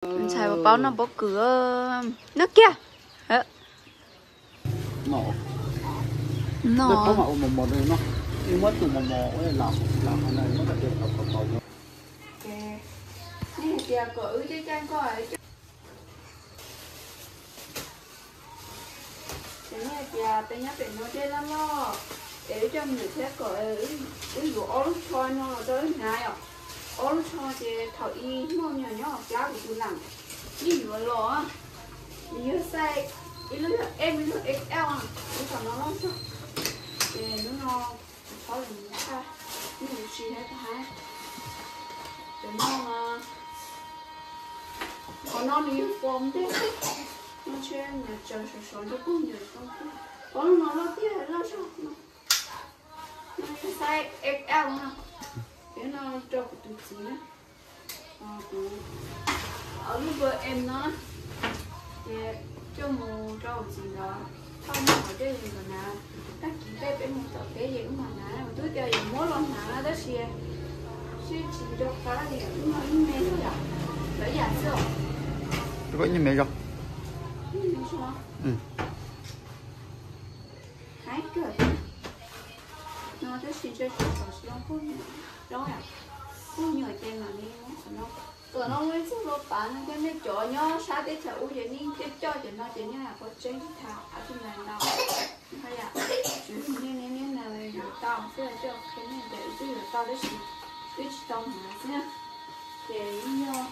Ntxhais paub noj pob kws, noj kiag. No, ces nej tias peb nyob pem no dej loj loj, es wb coj me nyuam thiab kom wb yuav ob lub tsho no los rau wb hnav os. Ob lub tsho ces thaum ub muaj me nyuam nyob hauv plab kuv tus lam yeej yuav los, nws yog size ib lub yog M, ib lub yog X L, ib tom no loj zog. Ces hnub no kuv txhob los mus tshaj, ib mus si thiab tau hab. Cov no, qhov no nws yog fo ntej, no tsheb nyuam tsaws sov sov nrog pug nyuam tau. Qhov no loj tiag loj zog no. No yog size X L no, no rau kuv tus txiv na. Kuv lub npawb M no, ces coj mus rau kuv txiv nkawd thauj muag hauv dej es nkawd hnav. Tag kis peb, peb mus tom teb es wb mam hnav, kuv twb tias yuav muab los hnav tab sis seb tsis nco qab li, wb no ib me xwb yom, lawv yam xwb os. Ib me zog. Haib kawg no tab sis ntshe tshuav xov si zoo pug nyuam, zoo yam pug nyuam ces mam li muab qhov no. Tom no muaj ib txoj hlua pav no thiab, nej cov nyob sab teb chaws ub ces nej coj cov no ces nej lam paub tseeb tsis tas, ab tug ntau ntau. Ho yam tsuav yog nej niaj niaj no yuav tau xwb, coj qhia nej tias wb twb yuav tau tab sis twb tsis tau hnav xwb na. Ces yeej yog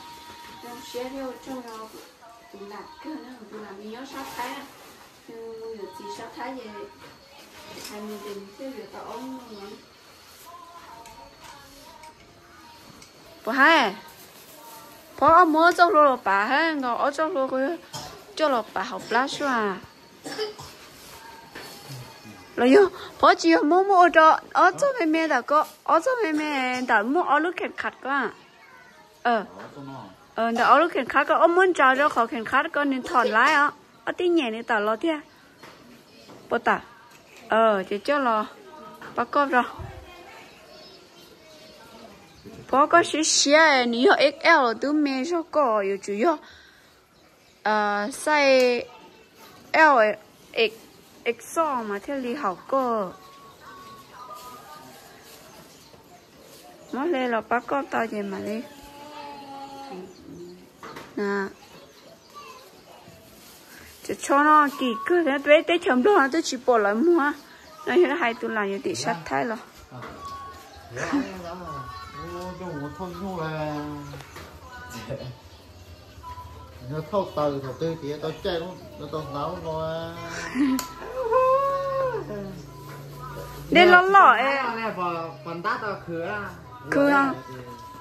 zoo siab thiab ua tsaug rau tus lam kawg na, tus lam nws nyob sab Thaib na, nws yuav txiv sab Thaib ces hais nws ces nws thiaj yuav tau ob lub no. Puas haib, phob muab txoj hlua los pav hab nkaus ob txoj hlua coj los pav hauv plab sua. Los yog phob tsis yog muab muab ua rau ob txoj me me ntawm ko, ob txoj me me ntawm muaj ob lub kheem qhab ko. Ntawm ob lub kheem qhab ko, ob muab ntsaws rau qhov kheem qhab ko nws thom laib os, ob tib nyem nws tawm los thiab. Puas tawm? Ces coj los pab koj rau. Phob koj siab siab, nws yog X L los twb me zog, koj yuav tsum yog size L, X L mas thiaj li haum koj. Muab hle los pab koj tau ces mam li. Cov tsho no kim kawg thiab, peb teb chaws Nplog no twb tsis pom lawv muag. No yog hais tus lam yuav tim sab Thaib los. Thauj taws thaum twg tias tau caij tau hnav no. Dej loj loj es. Khwv,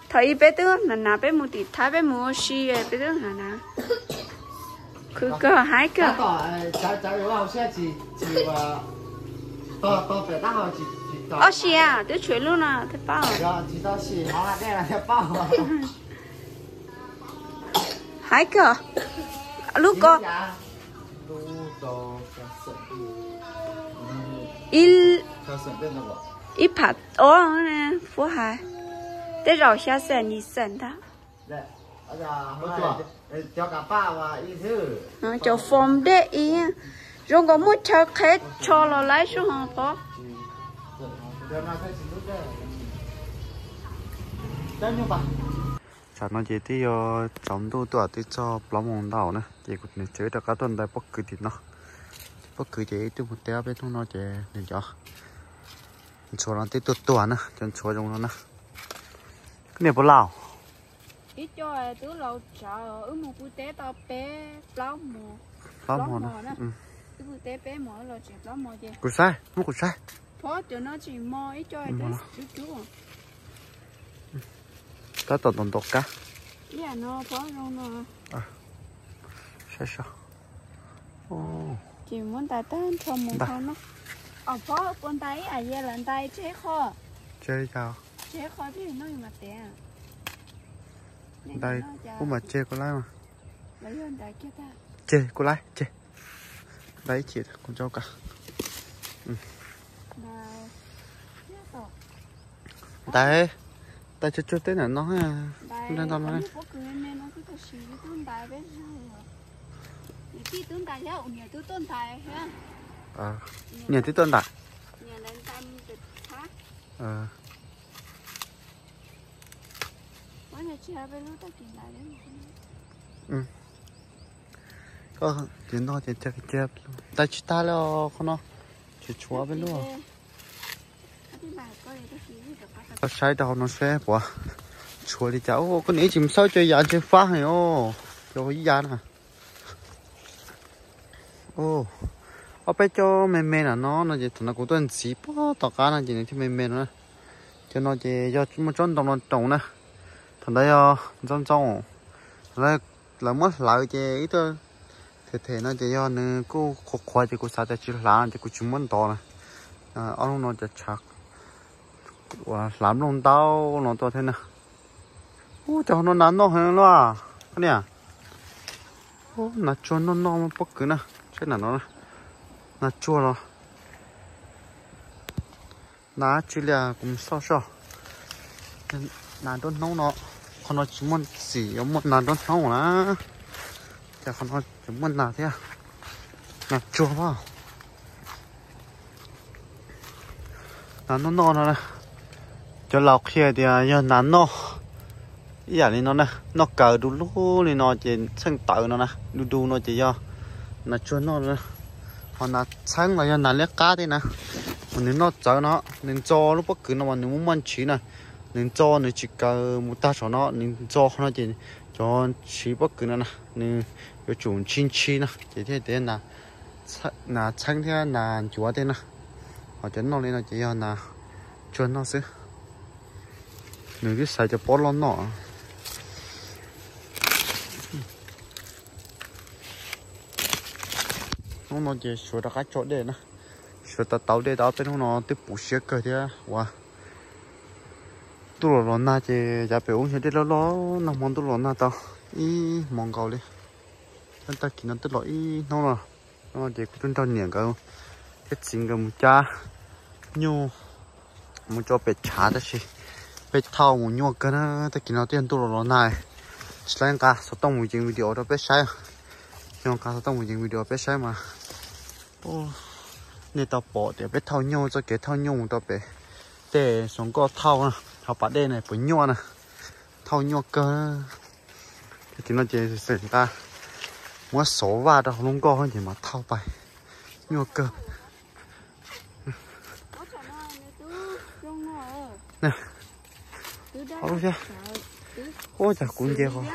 thaum ub peb twb hnav hnav, peb mus tim Thaib peb mus ua si peb twb hnav hnav. Khwv kawg, haib kawg. Ob si, twb tshuav ib lub no thiaj paub. Haib kawg, lub ko. Ib, ib phav, fuab hais, tej zaum xya xees yim xees ntag. Cov foom dej ib, zoo nkaus muaj chaw qheb tsho los laib sub hos pov. Tsam no ces twb yuav tsaus ntuj tuaj twb txog plaub moos ntau na, ces kuv niam tsev rov qab tuaj ntais pob kws tim no. Pob kws ces ib tug mus teb ob peb hnub no ces nws cov ntxhuav no twb tuag tuag na, cov ntxhuav zoo no na. Koj niam puas laus? Ib co twb laus tsawv, wb mus pw teb tau peb plaub hmo, plaub hmo na. Wb pw teb peb hmo, los tsev plaub hmo ces. Kuv saib, muab kuv saib. Phob cov no tsis mos, ib co twb cub cub. Tab tom ntaus ntaus kab. Ib yam no phob zoo no. Saib saib. Ces muab ntais tag nrho mus nrho no. Os phob, puas ntais ib yam li lawv ntais tseg qho? Tseg li cas? Tseg qho thiaj noj mas tiav. Ntais kuj mas tseg kuj laib mas. Tseg kuj laib, tseg. Ntais ib chim kuv tso ka. Ntais, ntais tsuag tsuag teb ntawm no. Ntais ntau no. Siv tub ntais peb, tij tub ntais thiab, niam tub tuaj ntais thiab. Niam tub tuaj ntais. Koj ces no ces ntais tsis tag li qhov no, tsis tshuav peb lub. Koj saib rau hauv no seb puas tshuav li cas. Koj niam ib tsis mus xauj cov yav ntshe fab heev os, cov ib yav na. Ob peb cov me me na no no ces thaum no kuv tuaj ntxiv puag tom qab no ces nws thiaj me me no na. Cov no ces yog muaj tsob ntoo no roos na. Thaum ntawd yog ntxoov ntxoo, thaum ntawd lawv muab hlawv ces ib tug them them no ces yog nws kuj qhuav qhuav ces kuv xav tias tsis hlav no ces kuv tsis muab ntov na. Ob lub no cov tshav uas hlav nplooj ntau no tuaj thiab na. Ub, cov no nas noj heev luaj koj niam. Ub, nas tsuag noj noj pob kws na, saib na no, nas tsuag los nas dab tsi li, kuv mus xauj soj. Nas nruab hnub no, qhov no tsis muaj txim yuav muaj nas nruab hnub na. Ces qhov no tsis muaj nas thiab, nas tsuag pab. Nas noj noj no, cov laus qhia tias yog nas noj ib yam li no na, noj kaws du lug li no ces txheej tawv no na, du du no ces yog nas tsuag noj no. Ho nas txheeb los yog nas liab qab tej na, mas nws noj txawv no, nws ntxo lub pob kws no mas nws muaj muaj ntshis na, nws ntxo nws tsis kaws mus tag saum no, nws ntxo no ces cov ntshis pob kws no na nws yuav tsum ntshis ntshis no ces thiaj tias nas txheeb thiab nas ncuav tej na. Ho cov noj li no ces yog nas tsuag noj xwb. Nws twb xaiv cov pob loj noj. Hnub no ces suav rov qab tso dej na, suav tau tau dej tau peb hnub no twb puv siab kawg thiab ua ntuj los los nag ces yav pem ub yog dej loj loj, nag hmo ntuj los nag tau ib hmos nkaus li. Tag kis no twb los ib hnub no, ces kuv twb nrog niam nkawd thiab txiv nkawd mus cab nyuj mus tso pem tshav tab sis peb thauj mus nyuaj kawg na. Tag kis no twb yog ntuj los los nag, tsis tau nqa xov tooj mus yees video rau peb saib. Yog nqa xov tooj mus yees video peb saib mas nej tau pom tias peb thauj nyuj, txoj kev thauj nyuj mus rau pem tej xov nkoj thauj na, ho pas dej na puas nyuaj na, thauj nyuaj kawg. Tag kis no ces xav nqa muab xov vaj rau hauv lub nkoj ces mas thauj pais nyuaj kawg. Ua cas kuv nce qhov,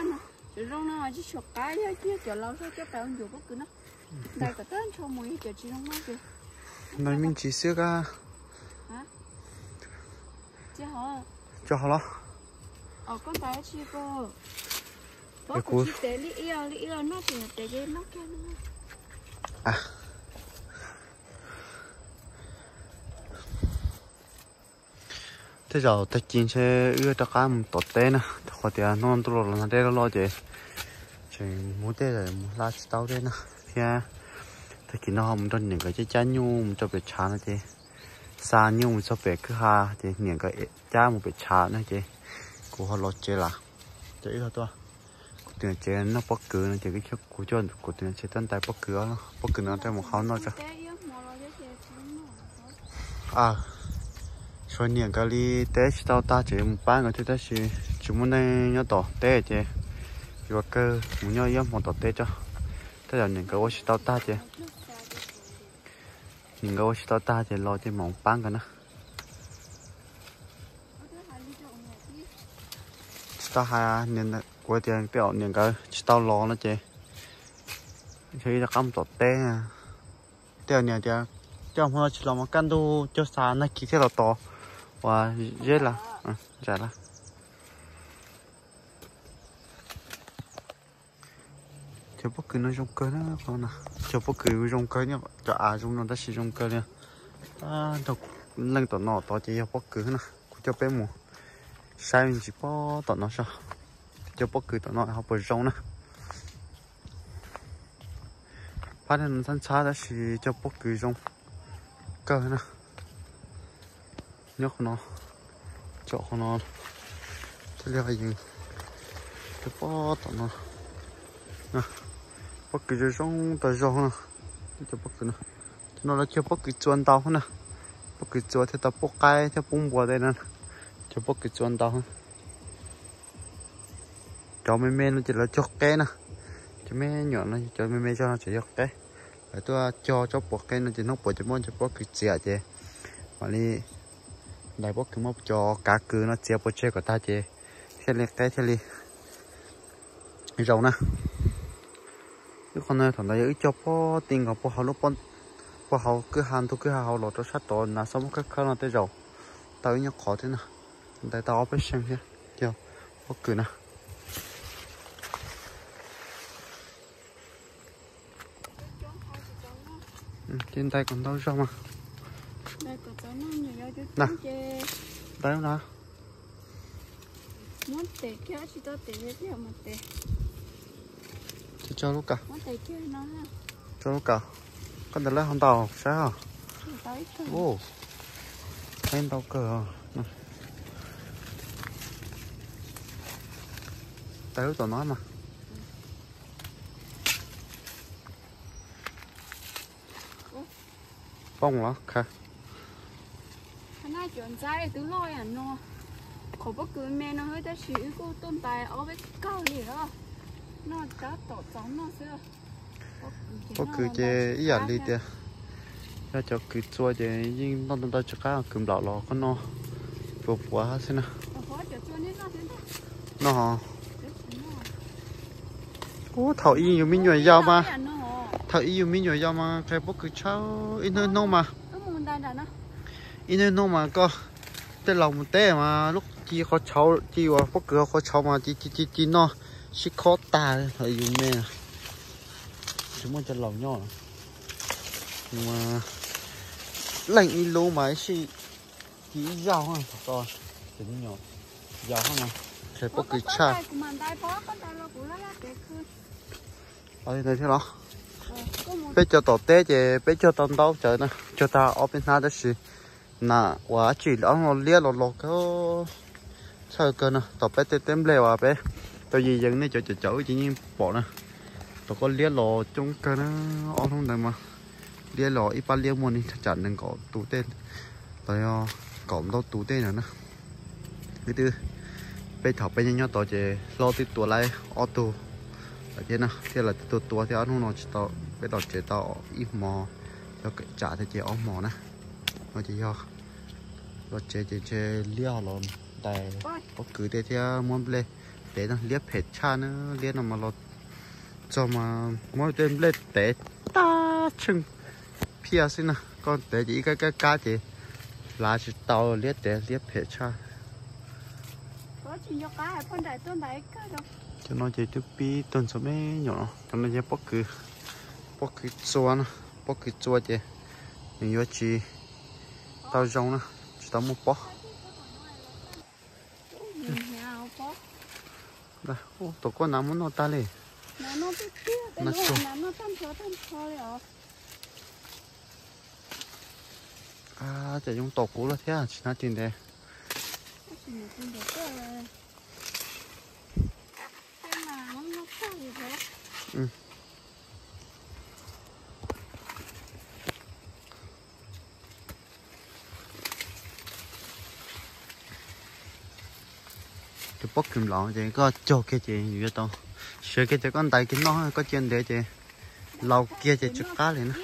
no me ntsis xwb kab. Tso hov los. Tej zaum tag kis ntshe wb rov qab mus tom teb na, rau qhov tias hnub no ntuj los los nag dej loj loj ces tseem mus tej zaum mus hla tsis tau dej na thiab. Tag kis no ho mus nrog niam nkawd cab cab nyuj mus rau pem tshav no ces xa nyuj mus txog pem kwj ha ces niam nkawd cab mus pem tshav na ces kuv ho los tsev lawm. Ces wb ho tuaj kuv tus niam tsev noj pob kws no ces kuv coj kuv tus niam tsev tuaj ntais pob kws, pob kws no rau mus qhau noj tso. Suav niam nkawd li teb tsis tau tag ces mus pab nkawd thiab tab sis tsis muaj neeg nyob tom teb ces yuav kawg mus nyob ib hmo tom teb tso. Tej zaum niam nkawd ua tsis tau tag ces, niam nkawd ua tsis tau tag ces los ces mam pab nkawd na. Tsis tau hais, kuv tias tej zaum niam nkawd tsis tau los no ces yog ib rov qab mus tom teb. Tej zaum niam tias coj hmo no tsis los mas kaj ntug cog xav nag kis thiaj los tos uas zeb lawm, zais lawm. Cov pob kws no zoo kawg na, cov pob kws zoo kawg, cov av zoo no tab sis zoo kawg li. Nrog leej tom no tod ces yog pob kws na, kuv coj peb mus saib me ntsis pob tom no saib cov pob kws tom no ho puas zoo na. Phab no ntxhab ntxhab tab sis cov pob kws zoo kawg na. Nyob qhov no, tsom qhov no, thiaj li ho yees cov pob tom no. Pob kws zoo zoo tau zoo no. Cov pob kws no, cov no lawv cog pob kws txua ntau na. Pob kws txua thiaj tau pub qaib thiab pub npua tej no. Cog pob kws txua ntau. Cov me me no ces lawv cog qeb na. Cov me nyuam no, cov me me zog no tseem yog qeb. Lawv tuaj cog tsob puas qeb no ces hnub puas ces muab cov pob kws txiav ces mam li ntais pob kws, muab cov kav kws no txiav pov tseg kom tag ces thiaj li qeb thiaj li zoo na. Wb qhov no thaum ntawd yog wb cog pob ti nkaus puag hauv lub, puag hauv kwj ha, ntug kwj ha hauv los rau sab tod na, xob muab khawb khawb no tej zaum tau ib nyuag qhov thiab na. Ntais tau ob peb seem thiab. Cog pob kws na. Ces ntais kom ntau zog mas. Ntais na. Tso lub kav, tso lub kav. Koj ntawd lawv ho ntau saib os. Ntau kawg. Tais lub tom no mas. Poob los khaws. Qhov pob kws me no tab sis wb kuj tuaj ntais ob peb kawg li os. Noj tsab tom txaus noj xwb. Pob kws ces ib yam li tias yog cov kws txua ces yeej noj ntau ntau tsis qab, kws nplaum los koj noj puas puas xwb na. No, ub, thaum ib yus me nyuam yaus mas, thaum ib yus me nyuam yaus mas qhia pob kws tshaj, ib hnub ib hnub mas, ib hnub ib hnub mas koj tej laus mus teb mas lub ci qhov tshauv, ci uas pob kws qhov tshauv mas ci ci ci ci noj sib khob tag thaum yus me. Tsis muaj cov laus nyob, leej ib lub mas ib sij ci ib zaug, yaus mas qhia pob kws tshaj. Thiab los peb cog tom teb ces peb cog tau ntau cawv na, cog tag ob peb hnab tab sis na, ua dab tsi ob hnub no liab los los kawg, txhawj kawg no. Tom peb tej teb nplej uas peb tau yees yees nej cov cov cov wb ces yeej pom na, tom koj liab los coob kawg na. Ob hnub ntawd mas liab los ib pab liab muaj li tsam nees nkaum tus tej, los yog kaum ntau tus tej no na. Wb twb, peb thaum peb nyob nyob tod ces hlob twb tua lawm ob tug lawm thiab na, thiab lawv twb tua tua thiab. Ob hnub no tsis tau, peb los tsev tau ib hmo, cov tsam thiab ces ob hmo na. No ces yog los tsev ces ntshe liab ho los ntais pob kws tej thiab muab nplej tev no, liab phem tshaj na. Liab no mas los txog mas muab tej nplej tev tag tsheej phiaj xwb na. Koj tev ces ib kab kab kab ces hlav tsis tau, liab tev liab phem tshaj. Cov no ces twb pib tuag ntxhov me nyuam no. Cov no yog pob kws, pob kws txua na, pob kws txua ces nws yuav tsis tau zoo na, tsis tau muaj pob. Ub, tom koj nav muab noj tag li. Ces zoo tom kuv lawm thiab tsis hnav ti ntev. Tus pob kws nplaum ces koj cog kiag ces yuav tau, siav kiag ces koj ntais kiag noj, koj cia ntev ces laus kiag ces tsis qab li na.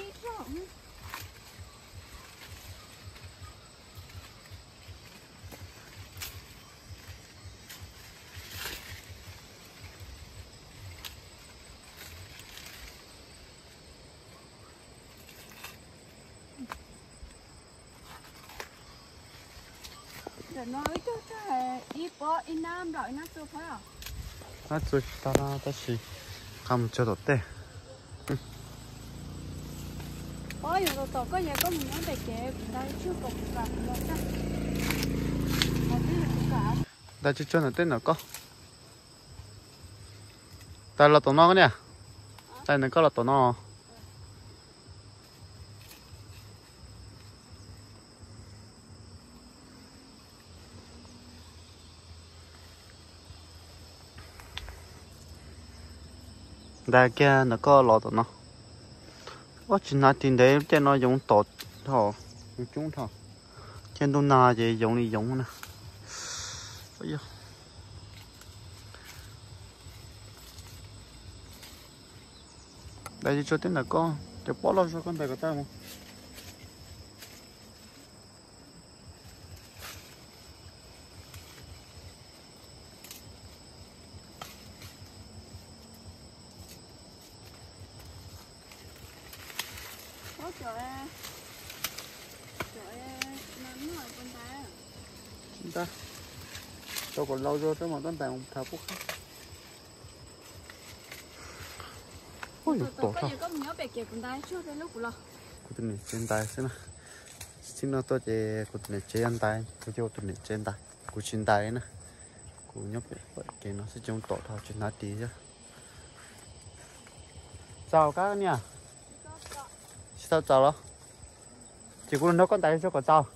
Ib pob ib nab nplaum ib nab txua phab. Nab txua tsis tau no tab sis qha mus tso tom tej. Pob yus los tom koj, yog koj mus nyob pem kev kuv nqa tsug kom kuv kam kuv los tag. Nqa tsug tsug ntawm tej ntawm koj. Tais los tom no niam. Tais ntawm koj los tom no. Ntais kiag ntawm koj los tom no. Ua tsis hnav ris ntev tej no yoov tom dhau, yoov coob dhau. Thiab ntuj nag ces yoov li yoov na. Ntais tsis tshua teb ntawm koj, cov pob loj zog koj ntais kom tag mus. Tsis ntais, tau kom laus zog rau mas koj ntais mus thav pub qab. Ub, yuav tom dhau. Kuv tus niam tsev ntais xwb na. Txij no tuaj ces kuv tus niam tsev yuav ntais, kuv cia kuv tus niam tsev ntais, kuv tsis ntais li na. Kuv nyob pem kev no xwb ces tom dhau tsis hnav ris thiab. Txaus kab niam. Tsis tau txaus los? Ces kuv los nrog koj ntais tso kom txaus.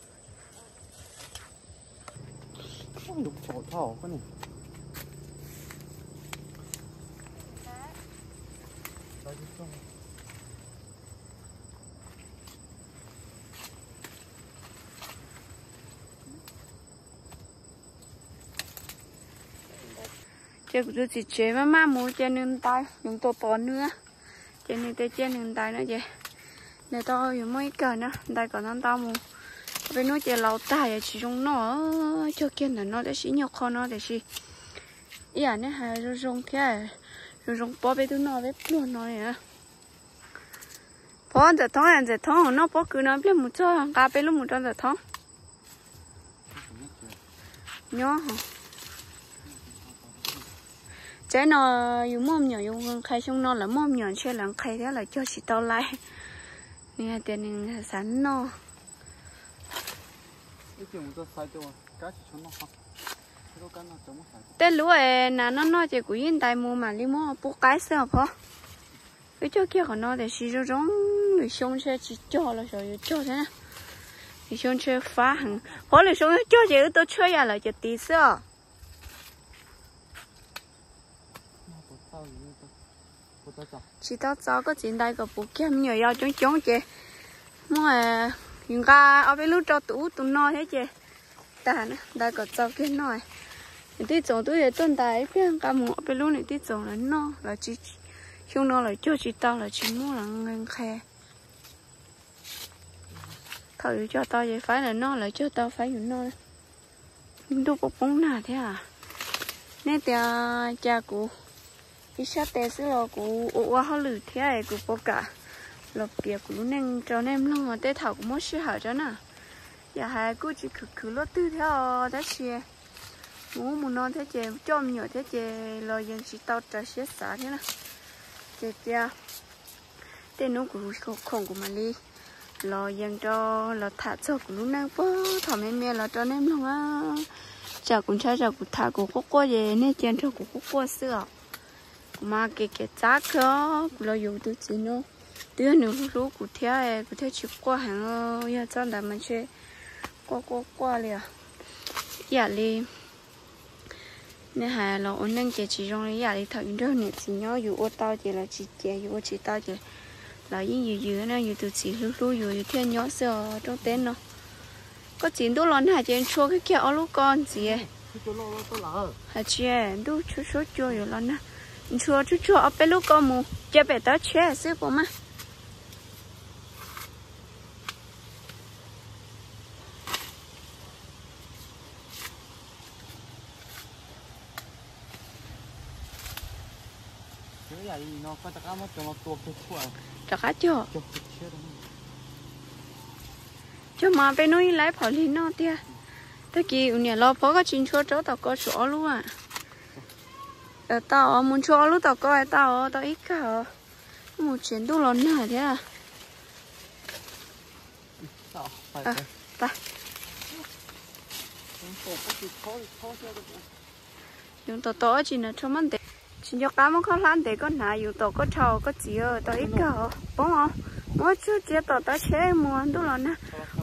Ces kuv tus txiv tsev maj maj mus ces nws ntais, nws tos tos nws, ces nws tias cia nws ntais no ces nws tau yuav muaj ib kawm na, ntais kom ntau ntau mus. Peb hnub ces laus tag yog tsis zoo noj, cog kiag ntawm no tab sis ib nyuag qho no tiam sis ib yam nej hais zoo zoo thiab, zoo zoo pob peb twb noj peb pluag no li na. Pov Ntxawm Thoob, Ntxawm Thoob noj pob kws no pliag mus txog nqa peb lub mus rau Ntxawm Thoob. Nyob tsev no yus muaj me nyuam yus nqhis, xyoo no lawv muaj me nyuam ntshe lawv nqhis thiab lawv cog tsis tau lais. Nws hais tias nws xav noj. Tej lub es nas noj noj ces kuv yeej ntais mus mam li muab pub qaib xwb os Pov. Wb cog kiag qhov no tiam sis zoo zoo lwm xyoo ntshe tsis cog los xyov yuav cog thiab na. Lwm xyoo ntshe fab heev. Qhov lwm xyoo yuav cog ces wb tau tshuab yam lawv cov tid xwb os. Tsis tau txaus, koj txiv ntais kom puv kiag, me nyuam yaus coob coob ces muaj, yus nqa ob peb lub rau tus ub tus no thiab ces tag, ntais kom txaus kiag noj. Niam tij Txoov twb yuav tuaj ntais ib pliag nqa mus ob peb lub niam tij Txoov lawv noj, lawv tsis, xyoo no lawv cog tsis tau, lawv tsis muaj, lawv nqhis. Thaum yus cog tau ces faib lawv noj, lawv cog tau faib yus noj. Ntuj poob poob nag thiab. Nej tias cas kuv ib sab tes xwb los kuv ua ua hauj lwm thiab es kuv puas kam los piav kuv lub neej rau nej mloog tej thaum kuv muab sij hawm rau na. Yam hais kuj tsis khwv khwv luaj twg thiab os, tab sis mus ub mus no thiab ces coj me nyuam thiab ces los yeej tsis tau raws siab xav thiab na. Ces cia tej hnub kuv khoom kuv mam li los yees rau, los tham txog kuv lub neej puag thaum me me los rau nej mloog. Tsam kuv ntshai tsam kuv tham kuv quaj quaj ces nej cia nrog kuv quaj quaj xwb os. Kuv mas kev kev txav kawg, kuv los yuav tus txiv no twb yog nws hlub hlub kuv thiab, kuv thiaj tsis quaj heev. Yog txoj ntawd mas ntshe quaj quaj quaj li os. Ib yam li nej hais los ua neej ces tsis zoo li ib yam li thaum yus nrog niam txiv nyob, yus ua tau ces lawv tsis cem, yus ua tsis tau ces lawv yeej yws yws na. Yus tus txiv hlub hlub yus, yus thiaj nyob xwb os rooj teb no. Koj txiv, ntuj los nag ces ntshua kiag ob lub ko ntxiv. Hais tsis, ntuj tshuab tshuab cua yuav los nag, ntshua tsuag tsuag ob peb lub ko mus cia pem tawb tsheb xwb puas mas. Rov qab cog. Cog mas peb hnub ib laib phom lig noj tiag. Tag kis kuv niam los pov koj tsis ntshua rau tom ko tshuav ob lub. Tau, mus ntshua ob lub tom ko tau, tau ib kag os. Mus tsev ntuj los nag thiab. Yus tom tau ob tsis na rho mab ntev. Tsis nco qab muab khaub hlab ntev koj hnav, yus tom koj dhau koj txiv tau ib kag os. Poob os, muab tsuag cia tom tawb tsheb mus ntuj los nag.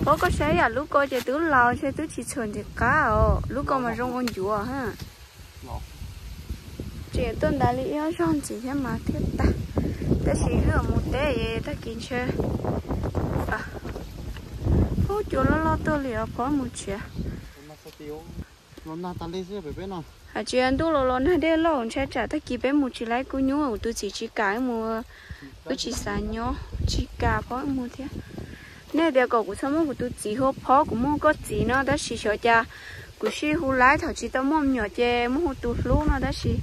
Pov koj saib yam lub ko ces twb laus ntshe twb tsis txhuam ntim qab os, lub ko mas zoo ua ncuav ha. Tuaj ntav li ib ob zaug ntxiv thiab mas thiaj tag. Tab sis wb mus teb tag kis ntshe ub cua loj loj tuaj li os, phob mus tsev. Hais tsis ntuj los los nag dej loj ntshai tsam tag kis peb mus tsis laib kub nyuj, kuv tus txiv tsis kam wb mus, wb tsis xav nyob, tsis kam phob wb mus thiab. Nej tias kom kuv txhob muab kuv tus txiv hu phob, kuv muaj koj txiv no tab sis xyov cas kuv sij hu laib thaum tsis tau muaj me nyuam ces muab hu tus hlub no tab sis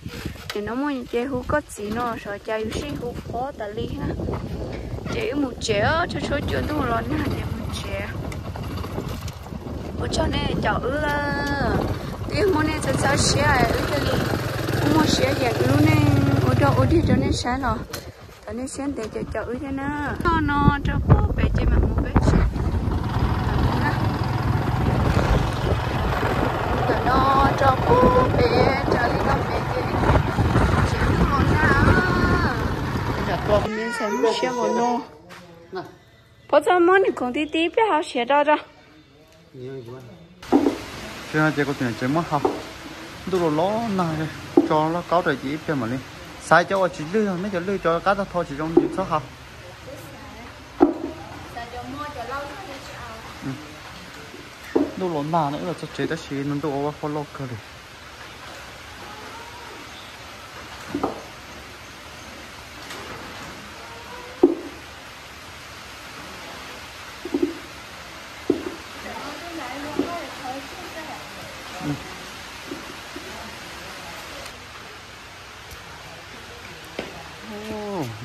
nim no muaj ces hu koj txiv no xyov cas yus sij hu phob tas li na. Ces wb mus tsev, tshuav tshuav cua ntuj los nag ces mus tsev. Ua tsaug nej caum wb, twb yog muaj nej txhawb txhawb siab wb thiaj li muaj siab yeem wb lub neej ua dog ua dig rau nej saib los thov nej siab ntev caum caum wb thiab na. Tom no rau pem ces mam mus peb tsev. Tom no rau pem, raws li no pem ces tsev ntuj los nag. Ntxhais muaj siab npaum no. Puas txog muab nws khoov tib tib pliag ho siav rau rau. Tsis no ces kuv tus niam tsev muab hau. Ntuj los los nag, tso lauj kaub rau ces ib pliag mam li. Xaiv cov uas tsis lwj, nej cov lwj cov qab tag tho tsis zoo ces txhob hau. Ntuj los nag no wb los txog tsev tab sis no ntuj ua vaj huab loj kawg li.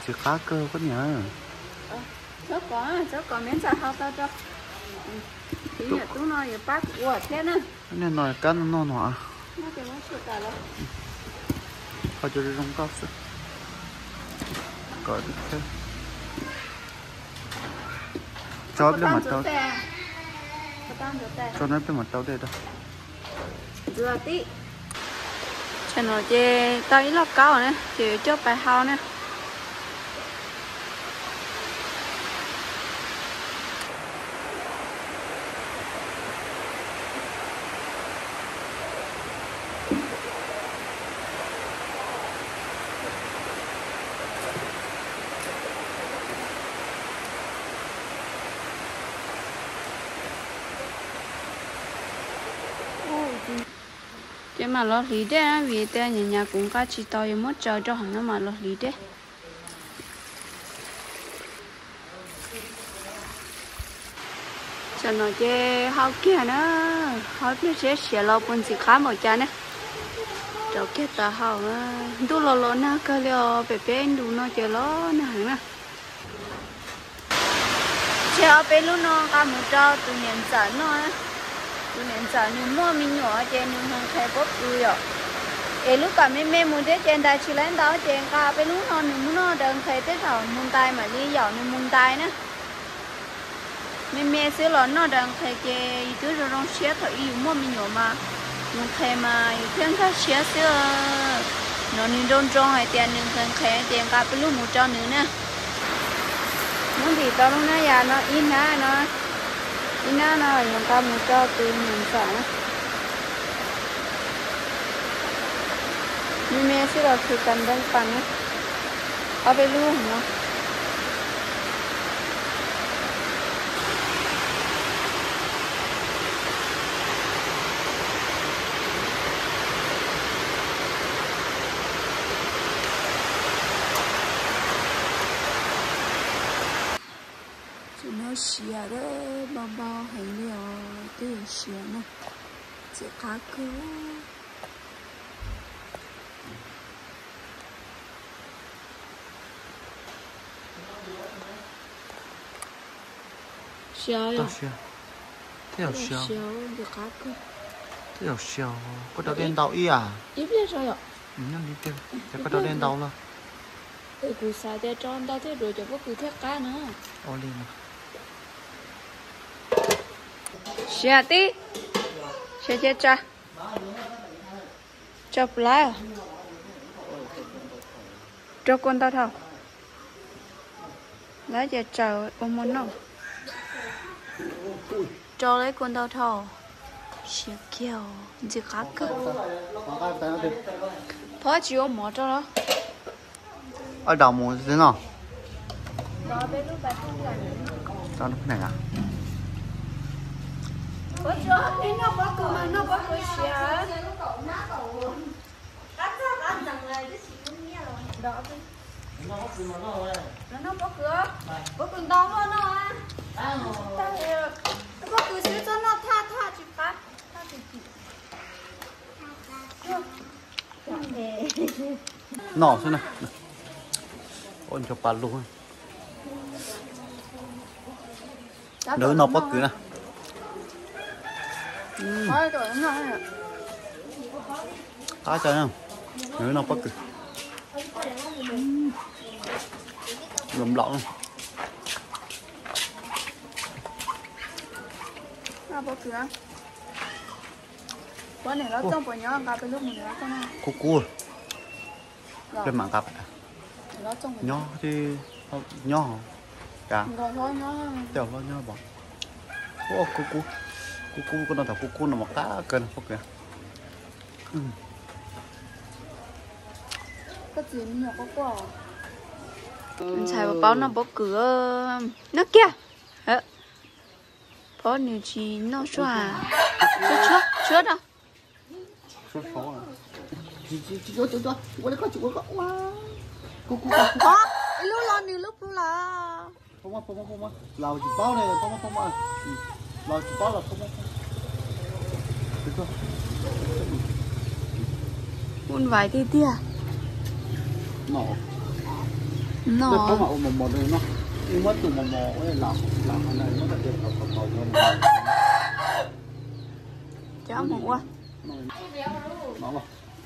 Ntxim qab kawg koj niam. Txhob kov, txhob kov, me ntxhais hau tau rau. Tus niam tub no yuav pab kuv ua thiab na. Niag no kab no noj no. Qhov cov zoo nkauj xwb. Tso ib pliag mam rau. Tso no ib pliag mam rau dej rau. Tam no ces tau ib lauj kaub na ces yuav coj pais hau na. Ces mam los hliv dej vim tias nyias nyias kuv nqa tsis tau, yuav muab tsaws rau hauv no mam los hliv dej. Tam no ces hau kiag na, hau ib pliag seb siav los puas ntxim qab npaum cas ne. Rau kiag tau hau, ntuj los los nag kawg li os, pem peb ntu no ces los nag heev na. Tseg ob peb lub no nqa mus rau tus niam ntxawm noj. Tus niam ntxawm nws muaj me nyuam ces nws nqhis nqhis pob kws yom. Es lub kom me me mus thiab ces ntais tsis laib ntau ces nqa peb lub no nws mus noj daws nqhis, tej zaum mus ntais mam li yaum nws mus ntais na. Me me xwb los noj daws nqhis ces yus twb zoo zoo siab, thaum ub yus muaj me nyuam mas yus nqhis mas yus thiaj nkag siab xwb. No nws nroo nroo hais tias nws nqhis nqhis ces nqa peb lub mus rau nws na. Muab ntim tau lub hnab yas no ib hnab no, ib hnab no yuav nqa mus rau tus niam ntxawm na. Me me xwb los khwv tas nteeb pas na. Ob peb lub no. Tam no siav lawm, npau npau heev li os, twb yuav siav na, ntxim qab kawg. Siav, siav, ntxim qab kawg. Tej zaum siav, koj rau dej ntau ib yam. Ib pliag tso yom. Ces koj rau dej ntau lawm. Kuv xav tias rau ntau thiaj duav cov pob kws thiaj qab na. Ua li no. Siav tib, siav cia tsa, tsa plaub, rau kua ntau dhau. Lawv ces tsaws ua hmo noj. Rau lawv kua ntau dhau. Siav kiag, ntxim qab kawg. Phob tsis ua mov rau los? Oj, daus mus xwb no. Noj pob kws, noj pob kws siav. Noj pob kws, pob kws ntau luaj no. Pob kws xwb txhob noj thaj, thaj tsis qab. Noj xwb na. Ua ncho pa lug. Nws noj pob kws na. Qab tso na. Nws noj pob kws. Nplaum nplaum. Kub kub. Peb mam nqa nyob thiab, nyob cas, tej hlob nyob pom. Kub kub, kub kub, koj noj thaum kub kub no mas qab kawg no pob kws. Ntxhais paub noj pob kws, noj kiag. Phob nws tsis noj suab, tshuab, tshuab rau. Ib lub los nws lub plhu lawm. Los tsis paub ne, los tsis paub los. Ua vais tiag tiag. No, no. Muab tus mos mos ua lam, lam no muab cov tes tau tau tau. Cov mus ua.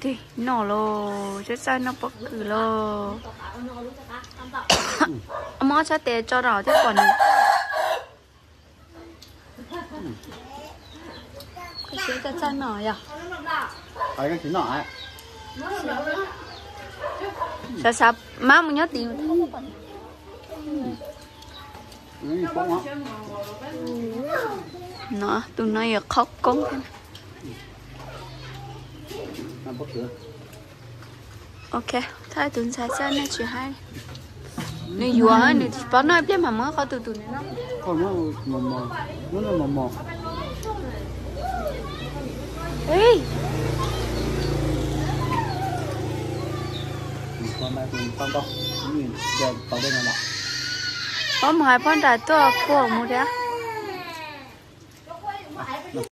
Tig noj lauj, txaij txaij noj pob kws lauj. Muab ob txhab tes tso rau thiab pom nws. Siab txaij txaij noj yom. Xav xav mab mus nyob tim. No, tus no yog qhov koob thiab. Ok, thaj tus ntxhais xwb nej tsis hais. Nws yuav, nws tsis paub noj, ib pliag mam muab qhov tus tus nws noj. Phob mus hais phob nram tuaj kua mus thiab.